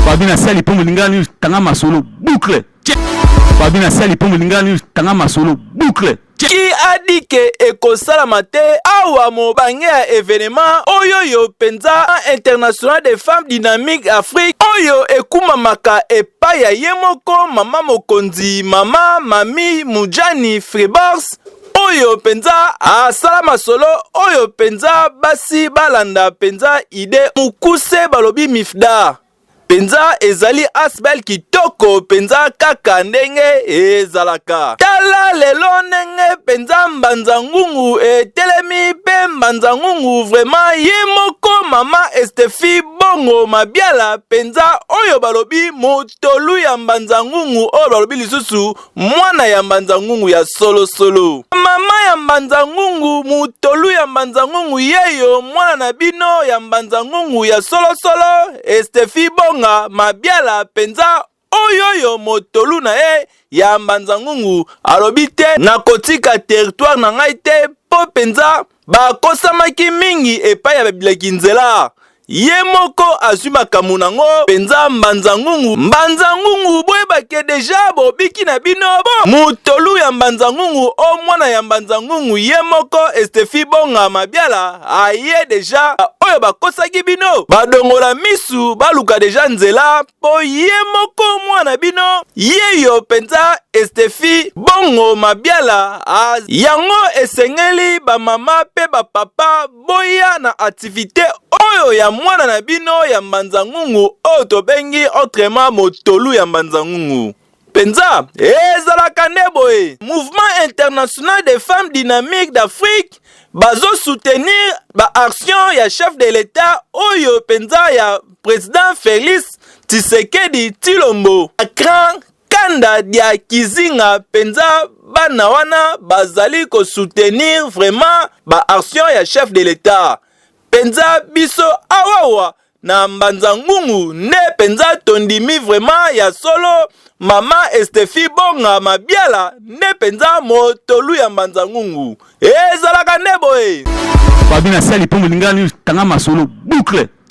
Babi na sali po molinga news tanga masolo boucle. Babi na sali po molinga news tanga masolo boucle. Qui a dit que ekosalama te awa mobange ya evenement oyoyo mpenza international des femmes dynamiques Afrique oyo ekumamaka epai ya ye moko mama mokonzi mama Mami Mujani Fribors oyo mpenza asala masolo oyo mpenza basi balanda mpenza ide mokuse balobi mifda mpenza ezali asbel kitoko mpenza kaka ndenge ezalaka. Tala lelo ndenge mpenza mbanza ngungu etelemi mpe mbanza ngungu vraiment ye moko mama Estefi Bongo Mabiala mpenza oyo balobi motolu ya mbanza ngungu oyo balobi lisusu mwana ya mbanza ngungu ya solosolo. Mama ya mbanza ngungu, motolu ya mbanza ngungu yeyo mwana na bino ya mbanza ngungu ya solosolo Estefi Bonga Mabiala mpenza oyoyo motolu na ye ya mbanza ngungu alobi te nakotika territoire na ngai te mpo mpenza bakosamaki mingi epai ya babilaki nzela. Ye moko azwi makambo nango mpenza mbanza ngungu. Mbanza ngungu boyebake deja bobiki na bino bo motolu ya mbanza ngungu o mwana ya mbanza ngungu ye moko Estefi Bonga Mabiala aye deja oyo bakosaki bino badongola misu baluka deja nzela mpo ye moko mwana bino yeyo mpenza Estefi Bongo Mabiala a yango esengeli bamama mpe bapapa boya na activite oyo ya mwana na bino ya mbanza ngungu oyo tobengi autrement motolu ya mbanza ngungu. Mpenza ezalaka nde boye. Mouvement international des femmes dynamiques d'Afrique bazo soutenir ba action ya chef de l'Etat oyo mpenza ya président Félix Tshisekedi Tshilombo. Cran kanda dia kizinga mpenza bana wana bazali ko soutenir vraiment ba action ya chef de l'Etat. Mpenza biso awawa na mbanza ngungu nde mpenza tondimi vraiment ya solo mama Estefi Bonga Mabiala nde mpenza motolu ya mbanza ngungu. Ezalaka nde boye. Babi na sali po molinga news tanga masolo boucle.